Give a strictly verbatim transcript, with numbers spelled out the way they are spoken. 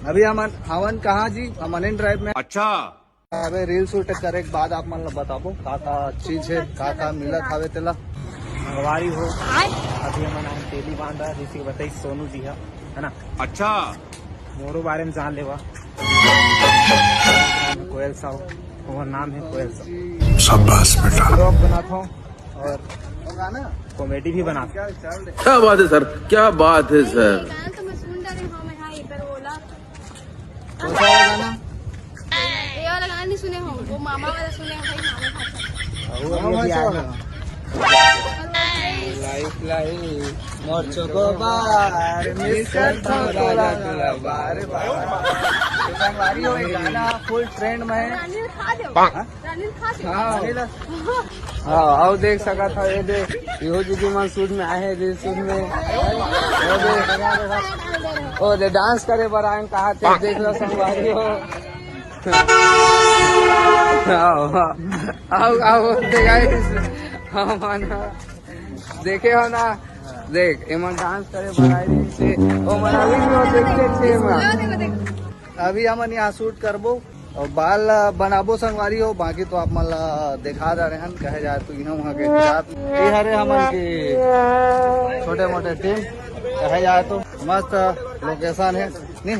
अभी हमन, हमन कहाँ जी? हम मरीन ड्राइव में। अच्छा। अबे रील शूट करे के बाद आप मन ला बताबो का का चीज है, का का मिलत हवे तेला। संगवारी हो, अभी हमन आए तेली बांधा, जैसे कि बताई सोनू जी है, है ना? अच्छा। मोरो बारे में जान लेवा। कोयल साहू, वो नाम है कोयल साहू। शाबाश बेटा। ब्लॉग बनाता हूँ और गाना कॉमेडी भी बनाता हूँ। क्या बात है सर, क्या बात है सर। गाना तो मैं सुन रही हूँ, मैं हाँ, ये पर बोला। कौन सा वाला गाना? ये वाला गाना नहीं सुने हो, वो मामा वाला सुने हो भाई, मामा भाषा। वो मामा भाषा वाला। लाइफ लाइफ मोर चोकोबार, मिस करता हूँ तोला तोला बार बार। संगवारी हो, ये गाना फुल ट्रेंड में है। रानी खा दो। हाँ? रानी खा दो। हाँ। हाँ, आओ देख सकत हव, ये दे, इहो दीदी मन सूट में आए हैं, रील शूट में। ओ दे, ओ दे, डांस करे बर आए हैं, कहा थे, देख लो संगवारी हो। आओ, आओ, आओ, आओ, दे guys, हम ना, देखे हो ना, देख, एमन डांस करे बर आए रहिस हे, ओ मन अभी भी वो देखते थे एमन। अभी हमन यहाँ शूट करबो और बाल बनाबो संगवारी हो, बाकी तो आप मन ला दिखा दे रहे हैं। कहे जाए तो इहाँ वहाँ के जात, ये हरे हमन के छोटे मोटे टीम, कहे जाए तो मस्त लोकेशन है, नहीं?